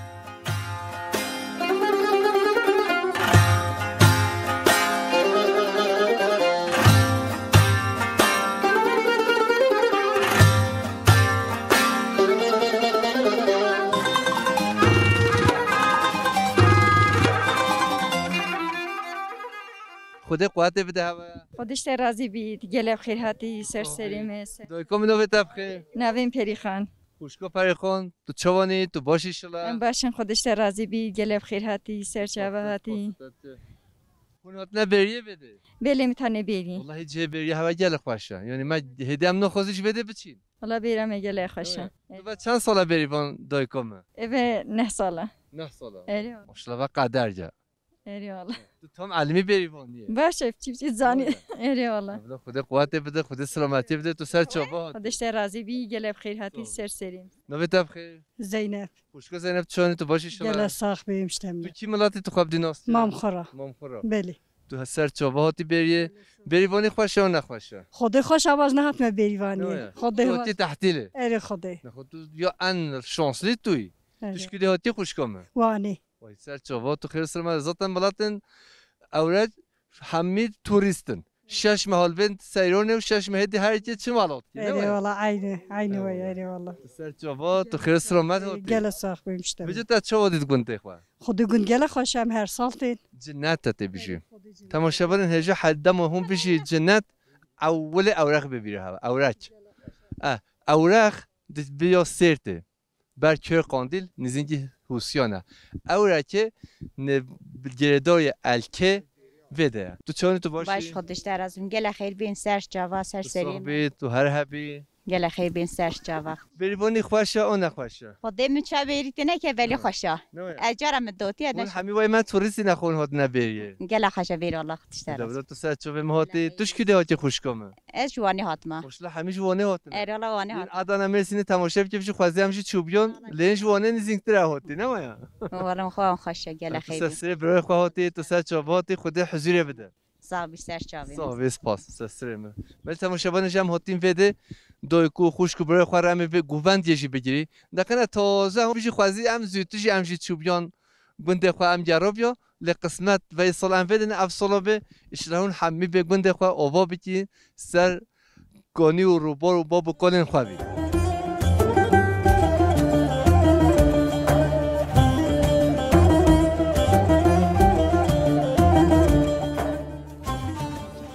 Xwedê quwetê bide hewe. Xwedê ji te razî bî, gelek xêr hatî ser serê me. Dayko min navê te bi xêr? Navê min Perîxan. Xwişko Perîxan, tu çawan î? Tu baş î şila? Em baş in, Xwedê ji te razî bî, gelek xêr hatî, ser çava hatî. Hûn hatine bêriyê vêdê? Belê, me tane bêrî. Wellahî cihê bêriyê hewe gelek xweş e. Yanî me hêdî em naxwazî ji vêdê biçîn. Wela bêra me gelek xweş e. Evet. Tu ve çend sala berî van dayika me? Eve neh sala. Neh sala. Erê. Maşallah ve qeder ya. Erê wala. Tu tam elimî berî van niye? Baş e, çiftçi zanî. Öyle. Erê wala. Evla Xwedê quwetê bide, Xwedê selametiyê bide, tu ser çava hatî. Xwedê ji te razî bî, gelek xêr hatî Sağ ol. Ser serî. Navê te bi xêr? Zeynep. Xwişka Zeynep, çawanî tu baş î şila? Gelek sax bî, em ji te Gel. Tu kî milatî tu xwe bidî nas? Mamxura. Mamxura. Belê. Tu he ser çava hatî bêriyê. Bêrîvanî xweş e û nexweş e? Xwedê xweş e, ez nehatime bêrîvaniyê. Ne ya? Xwedê Tu xweş. Hatî tehtîlê. Erê Xwedê. Nexwe tu ya en şanslî tu yî. Erê. Tu ji kî de hatî xwişka me? Wanê. Vay ser çava tu xêr sirme. Zaten milatên ewre hemî turîst in. Şeş meh li bên seyranê û şeş meh hêdî her yekê çi welat kê, ne Erê waya? Wala, eynî, eynî Eyvallah. Waya, erê wala. Tu ser çava, tu xêr selamet hatî. Gele sax bim işte. Vêca te çawa dît gundê xwe? Xwedê gund gele xweş em her sal tên. Cinnet te tê bijî. Temaşevanên hêja her dema hûn bijî cinnet, ewilê ewrex bibîre hev, ewrek. Eh, ewrex di biya sêr tê. Ber kê Qandîl, nizîngî Hûsiyan e. Ewrekê ne girêdayê Elkê vê de ye. Tu çawanî, tu baş î? Baş, Xwedê ji te razî bim. Gele xêr bîn, ser çava, ser serî. Tu sax bî, tu her hebî. Gele xêr bîn, ser çava. Bêrîvanî xweş e, o nexweş e? Xwedê min ça bêrî tê neke, belî xweş e. Ne ya? Ez cara min dotiye. Hûn hemî wayê me turîstî nexwe hûn hatine bêriyê. Gele xweş e bêrî, Allah xwe ji te razî. Dewla tu ser çavê min hatî. Tu ji kî de hatî xwişka min? Ez ji Wanê hatime. Xweşla hemî ji Wanê hatine. Erê wala Wanê hatime. Adana Mêrsînê temaşe bike, bijî xwezî em jî çûbûyan, lê ji Wanê nizîngtir e hatî, ne waya? Wala xwe em xweş e, gele xeyr. Tu ser sirê birayê xwe hatî, tu ser çava hatî, Xwedê huzurê bide. Sağ bî, ser çavê. Sağ bî, spas, ser sirê me. Belê temaşevanê jî em hatîn vê de, dayik û xwişk û birayê xwe re em ê vê govendiyê jî bigirî. Deqene taze hûn bijî xwezî em zûtî jî em jî çûbûyan gundê xwe em geribiya, lê qismet vey sal em vê din ev sala bê, îşra hûn hemî bê gundê xwe ova bikî ser kanî û rûbar û bab û kalên xwe bî.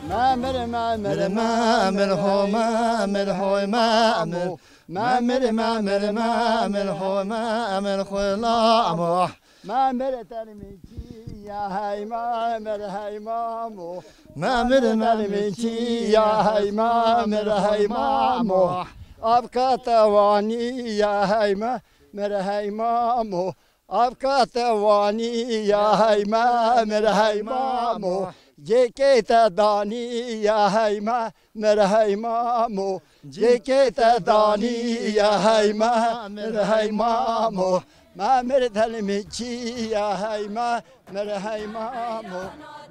Memir, memir, memir, ho, memir, hoy, memir. Memir, memir, memir, ho, memir, xwela, amo. Memir telmîkî ya hey memir hey mamo. Memir telmîkî ya hey memir hey mamo. Avka tewanî ya hey memir hey mamo. Avka tewanî ya hey memir hey mamo. Cêkê te danî ya hey memir hey mamo. Cêkê te danî ya hey memir hey mamo. Memir telmîkî ya hey memir hey mamo.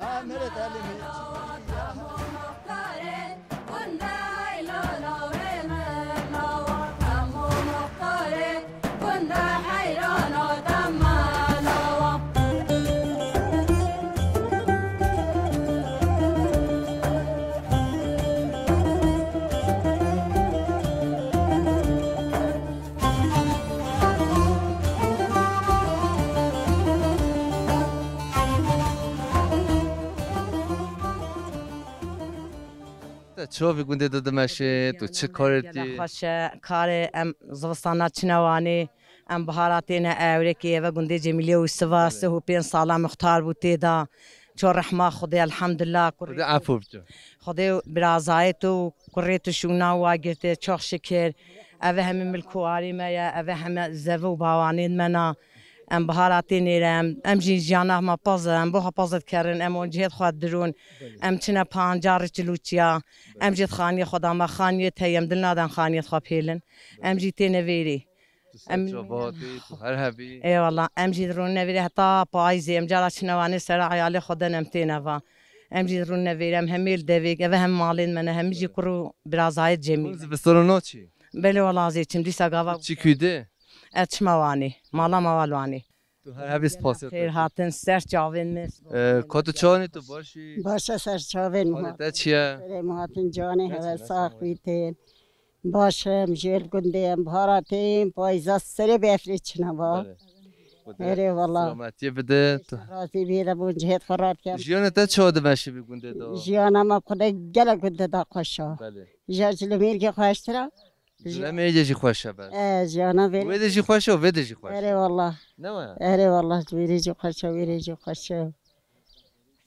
Memir telmîkî ya hey Te çawa vî gundê de dimeşê, tu çi karê dikî? Xweş e, karê em zivistana çine Wanê, em bihara têne ewrêkê, eve gundê Cemîlê û Sivas, Belê. Sih û pênc sala muxtar bû tê de. Ço rehma Xwedê, elhamdulillah, kurê Xwedê efû bike. Xwedê birazayê tu û kurê tu şûna wa girtê, çok şikir. Eve hemî milk û arê me ye, eve heme zeve û bawanên me na. Em bihara tê nêre, em, em jî jiyana me pez e, em bo xwe pez dikerin, em on cihêt xwe dirûn, em çine panca riçilûçiya, em jî xaniyê xwe dama, xaniyê te em dil nadan xaniyê xwe pêlin, em jî têne vêrê. Tu ser Em çava hatî, tu her hebî. Ê wala, em jî dirûne vêrê heta payîzê, em cara çine Wanê sera eyalê xwe den em têne va. Em jî dirûne vêrê, em hemê li devêk, eve hem malên me ne, hemî jî kur û birazayê Cemîl. Hûn zivistana naçî? Belê wala zê çim, dîsa gava. Çi kû de? Ez çima Wanê, mala me wa li Wanê. Tu her hebî spasê. Xêr hatin ser çavên me. Ee, ka tu çawanî, tu baş î? Baş e, ser çavên Halê me. Te çi ye? Serê me hatin canê, Te çi hewe ne sax sen bîtin. Baş e, em jê li gundê em bihara tên, payîza serê bi efrê çine va. Belê. Xwedê Erê wala. Selametiyê bide. Tu Razî bî de bûn cihêt xwe radikem. Jiyana te çawa dimeşî vî gundê de? Jiyana me xwedê gelek gundê da xweş a. Belê. Ji, ji li mêrgê xweştir a. Ji Ji- Lemêrgê jî xweş e be. E, jiyana vê. Wê de jî xweş e, wê de jî xweş e. Erê wallah. Ne we? Erê wallah, ji wê rê jî xweş e, wê rê jî xweş e.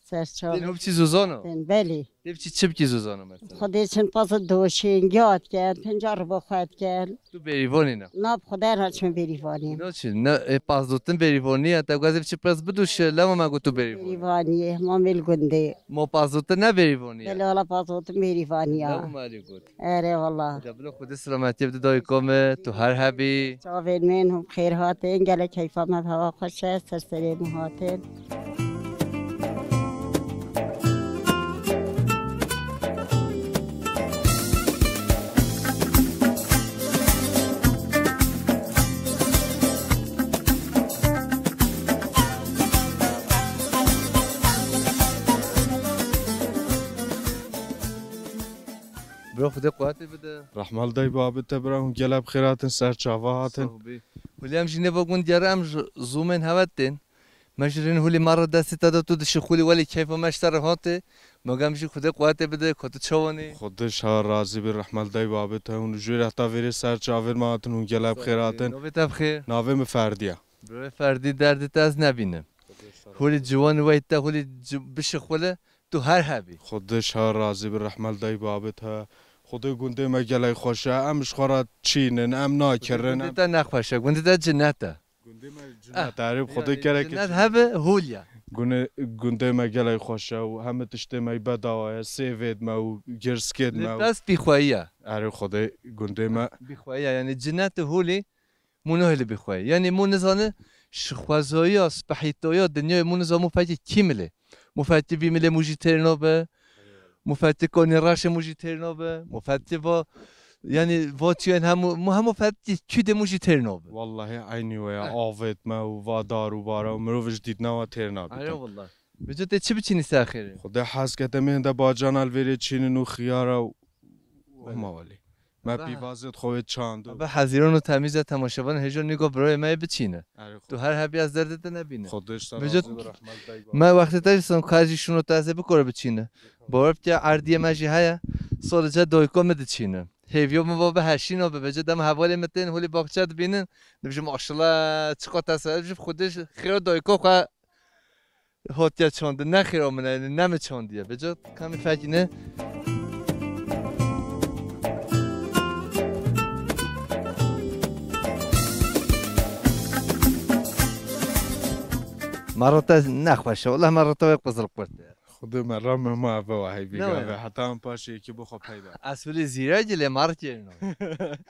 Ser çav. Tên hû biçî zozano? Tên, belê. Tê biçî çi bikî zozano mesela? Xwedê çin pazı doşên, giya diken, tenca ribo xwe diken. Tu bêrîvanî ne? Na, bi Xwedê re çin bêrîvanî. No çi? Ne, e, pazdotin bêrîvanî ye. Te gazê biçî pez bidoşe, lema me got tu bêrîvanî. Bêrîvanî ye, ma mêl gundê. Ma pazdotin ne bêrîvanî ye? Belê wala pazdotin bêrîvanî ye. Lema me lê got. Erê wala. De bilo Xwedê selametiyê bide dayika me, tu her hebî. Çavên min hûn xêr hatin, gelek keyfa me bi hewa xweş e, ser serê min hatin. Bro, Xwedê quwetê bide. Rehmal dayî babê te bira, hûn gelek bi xêr hatin, ser çava hatin. Sağ bî. Hulî em jî nêva gund diyar em ji zûmên hewe tên. Me jî rên hulî me re destê te de tu dişixulî welî keyfa me ji te re hatê. Me gem jî Xwedê quwetê bide, ku tu çawanî? Xwedê ji hewe razî bî, Rehmal dayî babê te, hûn ji wê re heta vêrê ser çavên me hatin, hûn gelek bi xêr hatin. Navê te bi xêr? Navê min Ferdî ye. Birê Ferdî, derdê te ez nebînim. Hulî ciwan wey te, hulî ci-, bişixule, tu her hebî. Xwedê ji hewe razî bî, Rehmal dayî babê te. Xwedê gundê me gelek xweş e, em ji xwe re çînin, em nakirin. Gundê te nexweş e, gundê te cinet e. Gundê me cinet e, erê bi Xwedê gerek cinet hebe hûl ya. Gune-, gundê me gelek xweş e û heme tiştê me bedawa ye, sêvêd me û girskêd me û. Dest bîxweyî ye. Erê Xwedê gundê me. Bîxweyî ye, yanî cinet û hûlî. Mû nahêle bixweyê. Yanî mû nizane şixwezayiya, spehîtayiya dinyayê mû nizane mû fekê kî milê. Mû fekê vî milê mû jî têr nabe. Mû fekê konê reşê mû jî têr nabe. Mû fekê va Yani va çiyên hemû, mu hemû fetî çû de mu jî têr nabe. Wallahî eynî we ya, Eh. avêt me û va dar û bara û mirov ji dîtna we têr nabe. Ere wallah. Vêca tê çi biçînî ser xêrê? Xwedê hez ke te min de bacana li vêrê çînin û xiyara û Belê. hema welî. Me Ebe pîvazê xwe wê çand û Ebe hezîran û temîze temaşevan hêja nîgo birayê me yê biçîne. Erê xwe. Tu her hebî ez derdê te nebîne. Xwedê ji te Vêca razî be, rehmet dayî baba. Me wextê te son ka jî şûno te ez ê bikore biçîne. Bawer bike erdiyê me jî heye. Salice dayika min diçîne. Hêviya min va bi heşîna bi. Vêca dem hevalê min tên holê baxçe dibînin. Dibijim maşallah çiqa te ser. Dibijim Xwedê ji xêra dayika xwe hatiye çandin. Ne xêra min e, ne min çandiye. Vêca kamî fekîne. Merata nexweş e. Wala merata wê qizil qurt e. Xwedê me re mehma eve wahî Ne bîga waya? ve. Heta em paşê yekî bo xwe pey be. Ez wî lê zîrek lê mar kêrino.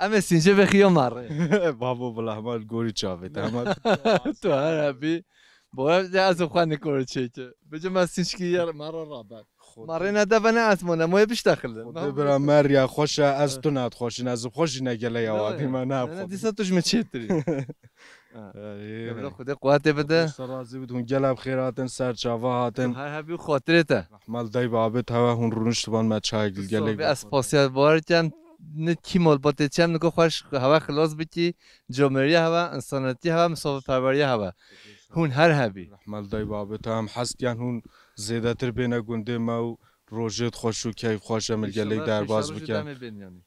Em ê sînce vê xiyo mar. Babo bila hema li gorî çavê te hema. Tu her hebî. Bo ev de ez xwe nikor çêke. Bêje me sînçkî yer mar rabe. Xwedê. Marê ne deve ne ez mone moye biştexile. Xwedê bira me riya xweş e, ez tu ne dixweşîn, ez xweşî ne gele ya Ne wadî waya? me ne Ne, ne, xwedî. dîsa tu ji min çêtirî. Ha. Ey, Evla ey. Xwedê quwetê bide. Xwedê razî bid, hûn gelek bi xêr hatin, ser çava hatin. Her hebî xatirê te. Rehmal dayî babê te hewe hûn rûniştiban me çayek li gelek Sohbê ez pasiya bar kem, ne kî malbatê çem niko xweş hewe xilas bikî, comeriya hewe, insanetiya hewe, misafirperweriya hewe. Hûn her hebî. Rehmal dayî babê te em hest yan hûn zêdetir bêne gundê me û rojêt xweş û keyf xweş em li gelek derbaz bikin.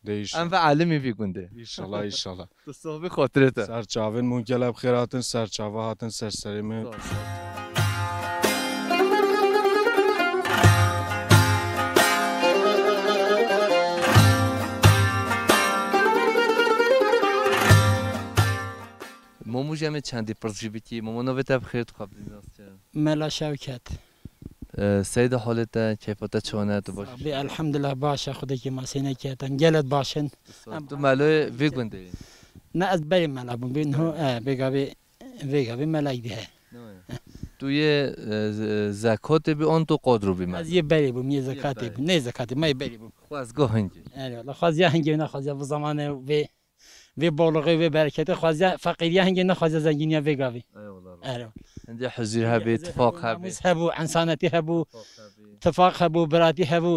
Değiş. Em ve alimî vî gundê. Înşallah, înşallah. Tu sohbî xatirê te. Ser çavên min gelek bi xêr hatin, ser çava hatin, ser serê min. Sağ ol. Momo jî em ê çendî pirs jî bikî. Momo navê te bi xêr dixwe bi nas ke. Mela Şewket. Ee, seyda halê te, keyfa te çawa ne, tu baş? Sax bî, elhamdulillah baş e, Xwedê kêmasî neke, em gelek baş in. Tu Em tu meloyê vê gundê yî? Ne, ez berî mela bûm, bî niho, e, vêga vê, vêga vê melek dî he. Ne waya? Tu yê, e, z-, zekatê bî an tu qadro bî mela? Ez yê berî bûm, yê Yê zekatê berî. bûm. Ne zekatê, me yê berî bûm. Xwezgo hingê. Erê, wala xwaziya hingê, ne xwaziya bu zamanê vê. Vê bolixê, vê bereketê xwaziya feqîriya hingê nexwaziya zengîniya vê gavê. Eyvallah. Ero. Hindê huzur hebî, tifaq hebî. Namûs hebû, insanetî hebû, Tifaq hebî. tifaq hebû, biratî hebû.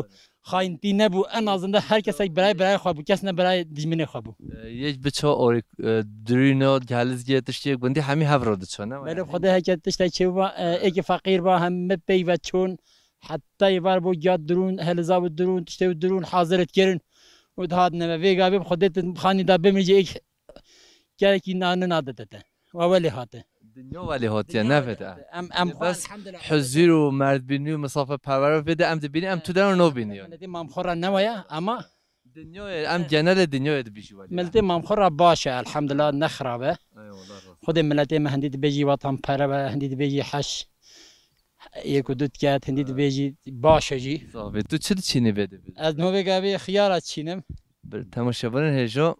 Xayintî nebû. En azinde her kesek birayê birayê xwe bû. Kes ne birayê dijminê xwe bû. E, yek bi ço orî, e, durîno, gelizgê, tiştê gundî hemî hev ro diço, ne? Belê Xwedê heke tiştek çêbû, e, êkî feqîr ba, hemî peyve çûn. Heta êvar bû giya dirûn, heliza bû dirûn, tiştê bû dirûn hazir dikirin û dihatine me. Vê gavê bi Xwedê tu xanî da bimrî jî êk gelekî na nina dide te. Wa welê hate. Dinya welê hatiye, Dinya ne welê vete. hate. Em, em Ê xwe bes elhamdulillah. huzur û merdbînî û misafirperwer vê de em dibînî, em tu de nobînî yani. Miletê mam xwe ra ne waya, ama Dinyayê, em genelê dinyayê dibîjî welê. Miletê mam xwe ra baş e, elhamdulillah, ne xirab e. Eyvallah, razî. Xwedê miletê me hindî dibêjî wetanpere be, hindî dibêjî heş. Yek û du diket, hindî Ha. dibêjî baş e jî. Zafê, tu çi diçînî vê de bî? Ez niho vê gavê xiyara çînim. Bir temaşevanên hêjo,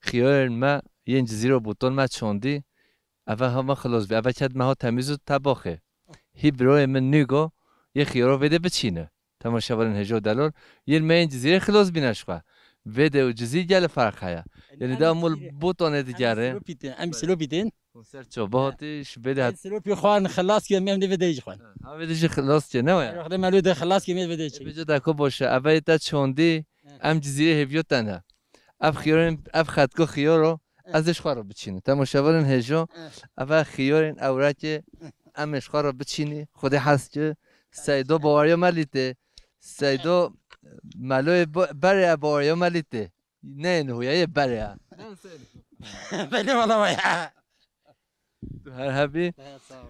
xiyarên me yên Cizîro Bûton me çandî. Eve hema xilas bî. Eve ked me ha temîz û tebaxê. Hî birayê min nîgo yê xiyaro vê de biçîne. Temaşevanên hêjo delal. Yên me yên Cizîrê xilas bîne ji xwe. Vê de û Cizîr gelê ferq heye. Yanî Em da mûl Cizîrê. Bûtonê Em digere. Silopî tên, em Belê. Silopî tên. Hûn ser ço bihatî, ji bê de Em hat- Silopî xwarin xilas kirin, em dê vê de jî xwarin. Ha, ha, vê de jî xilas kirin, ne waya? Wextê me lê de xilas kirin, vê de E, çin. Bêje deko boş e. Eve ta çondî, He. em Cizîrê hêviyo te ne. Ev xiyorên, ev xetko xiyoro, He. ez ê ji xwe re biçînim. Temaşevanên hêjo, He. eve xiyorên ewrekê, He. em ê ji xwe re biçînî. Xwedê hez ki, Seydo baweriya me lî tê. Seydo meloyê bo-, berê baweriya me lî tê. Ne yên hoya yê berê ya. Belê wala waya. Tu her hebî. He, sağ ol.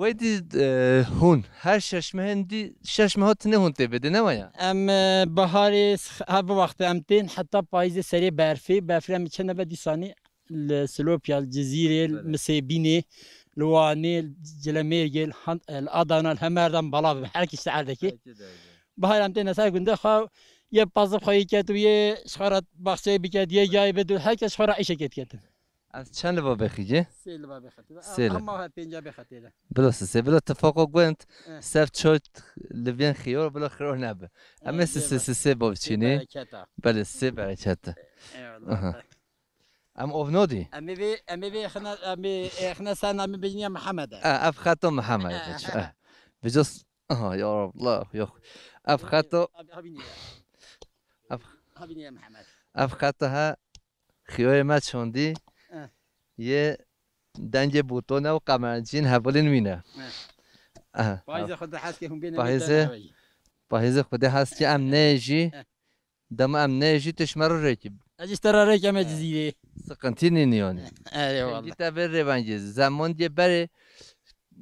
Weydî, e, hûn her şeş mehên dî, şeş meha tinê hûn tê bidin, ne waya? Em, e, baharê s-, her bi wextê em tên, heta payîzê serê berfê, berfê em çi nebe dîsanî li Silopya, li Cizîrê, li Belê. Misêbînê, li Wanê, li Cilemêrgê, li Han-, li Adana, li hemer dem bala bibin. Her kes erdekê. Herkê derdê. Bahar em têne ser gundê xwe, yê pazib xwe yê ket û yê ji xwe re baxçeyê biket, yê yayê bid û her kes ji xwe re îşekê diketin. Ez çend li va bêxî? Sê li va bêxetê de. Sê li. Hema her pênca bêxetê de. Bila sisê, bila tifaqo gund, Eh. sev çot li vên xiyar, bila xiyar nebe. Em Eh, ê sisê, bêbe. sisê bo Sê biçînî. bereketa. Belê, sisê bereket. Eyvallah. Aha. Em ov nodî? Em ê vê, em ê vê xine, em ê, ê xine ser namê bejniya Mihemed e. Eh, ev xeto Mihemed Eh. e. Eh. Vêca s-, aha, ya Rab, la, yok. Ev xeto Abi, abi niye? Ev Abi niye Mihemed? Ev xeto he, xiyoyê me çondî, Eh. yê dengê botone û qemencîn hevalên wî ne. Eh. Aha. Payîzê xwe de hes ke hûn bêne Payîzê, bêdene hevayî. Payîzê xwe de hes ke em neyê jî, Eh. dema em neyê jî tu ji me re rêkî. Ez ji te re rêk em ê Cizîrê. Sıkıntı nîn yani. Eyvallah. Gîte vê rêvengê, zeman diye berê,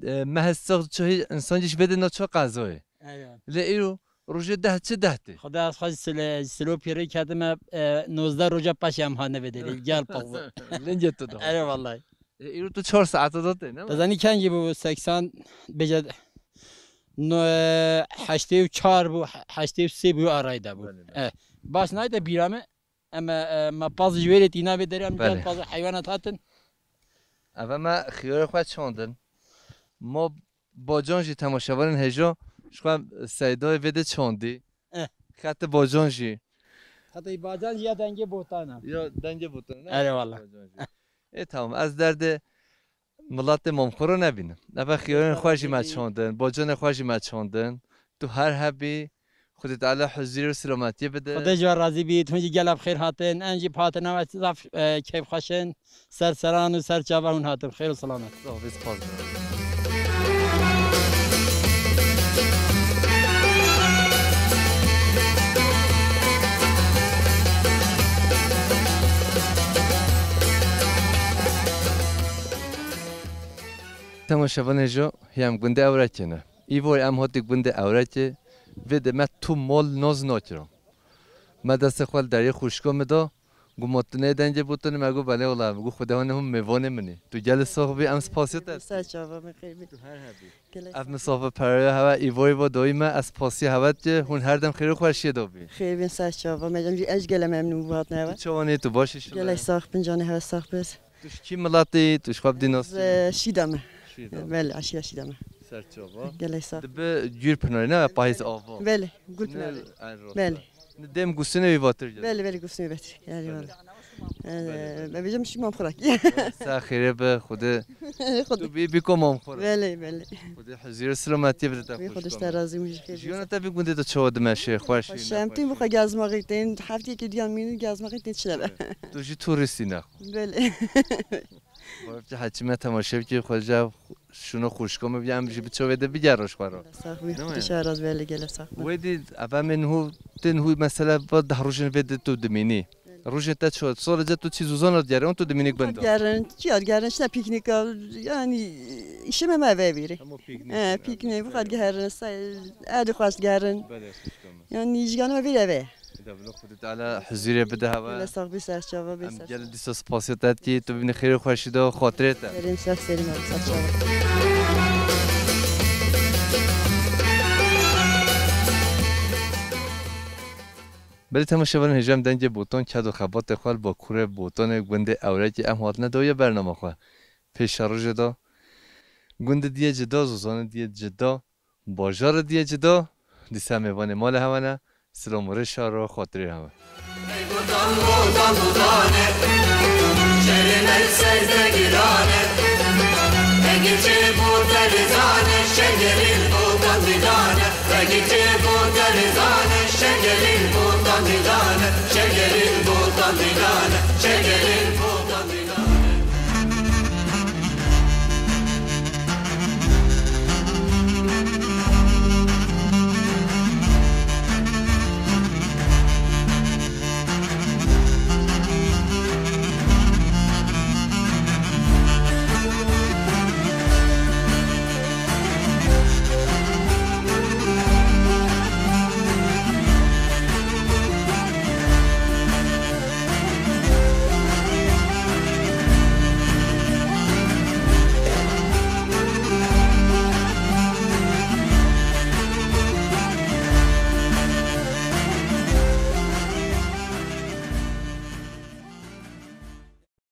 e, meh six çoğu insan ji vê de naço qezoyê. Eyvallah. Lê îro rojê deh çi deh tê? Xuda ez xwe ji sile-, ji Silopî rê ketime, e, nozdeh roja paşê em hatine vê derê, gel pazdeh. Lingê tu da. Erê vallahi. E, îro tu çar saete da tê, ne? Te zanî kengî bû, seksen, bêje, no, e, heştê û çar bû, he-, heştê û sê bû, arayda bû. Belê, belê. E, baş nayê te bîra me, em, e, me paz ji wê rê tîna vê derê, em Belê. gel paz heywanat hatin. Eve me xiyarê xwe çandin. Ma Bacan jî temaşevanên hêja, ji xwe Seydayê vê de çandî. Eh. Xetê Bacan jî. Xetê Bacan jî ya dengê Botan e. Ya dengê Botan, ne? Erê wala. Bacan jî. Ê, tamam, ez derdê miletê Mamxoro nebînim. Eve xiyarên xwe jî me çandin, Bacanê xwe jî me çandin. Tu her hebî, Xwedê Teala huzurê û selametiyê bide. Xwedê ji we razî bît, hûn jî gelek bi xêr hatin. Em jî bi hatina we zaf, e, keyfxweş in. Ser seran û ser çava hûn hatin. Xêr û selamet. Sağ ol, spas. Temaşevanê jo, hiyam gundê Ewrekê ne. Îvo em hatî gundê Ewrekê, vê de me tu mol noz nakira. Me destê xwe li deriyê xwişka min da, got, "Ma tu neyê dengê Botanê?" Me got, "Belê wela." Got, "Xwedê hûn hûn mêvanê min î." Tu gelê sax bî, em spasiya te. Ser çava min xêr bî. Tu her hebî. Gelek Ev sax. Misafirperwerîya hewe, îvo îvo doyî me, ez spasiya hewe dike, hûn her dem xêr û xweşiyê de bî. Xêr bin ser çava, me em jî ez gele memnûn bû hatine hewe. Tu çawanî, tu baş î şile? Gelek sax bin canê hewe sax bes. Tu ji kî miletî, tu ji xwe bidî nas? Ez, e, Şîda me. Şîda. Belê, eşîra Şîda me. Ser çava. Gelek sax. Dibi Gûrpinarê ne, Pahîz Ava. Belê, Gûrpinarê. Belê. Ne dem Gustinê wî vatir gel. Belê, belê, Gustinê vetir. Yani Belê. valla. Ee, Belê, belê. Ben bizim şu Mamxurak. Sa xêrê be, Xwedê. Xwedê. Tu bî, bî ko Mamxura. Belê, belê. Xwedê huzur û selametiyê bide te Wî Xwedê xwişka te me. razî min ji xêr Jiyana te vî gundê de çawa dimeşe, xweş. Şem tîm xwe gezmaxê tên, heftiyekê diyan mînin gezmaxê tên çi nebe. Tu jî turistî ne. Belê. Xwefçe heçime temaşe bikî, xweca şûno xwişko me, em jî bi çavê de biger roj xwe re. Sax bî, Değil mi? Xwedê şaraz belê gele sax bî. Wê dî, ev em ên hû, tên hû mesela va deh rojên vê de tu dimînî. Rojên te ço, sor ce tu çî zuzana digerin, tu dimînî gund. Gerin, çi ya gerin, işte piknik, yani işime me ve biri. Hemû piknik. He, piknik, bu kadar gerin, edi xwest gerin. Belê, xwişko me. Yani jî ganime vîr eve. Eda bila Xwedê Teala huzurê bide hewe. Gelek sax bî, ser çava bî, Em ser gelê çava. dîsa spasiya te dikî, tu bibînî xêr û xweşî de xatirê te. Serî min, ser serî min, ser çava. Belê temaşevanên hêja em dengê Botan, ked û xebatê xwe li Bakurê Botanê gundê Ewrekê em hatine dawiya bernama xwe. Pêşerojê de gundê diyê cida, zozanê diyê cida, Bajarê diyê cida, dîsa mêvanê malê hewe ne, silam û rêşa ro xatirê hewe. Botan, botan, botane, şerê me ser de girane. Dengê çê botanê zane, şengelî botan didane. Dengê çê botanê zane, şengelî botan didane. Şengelî botan didane, şengelî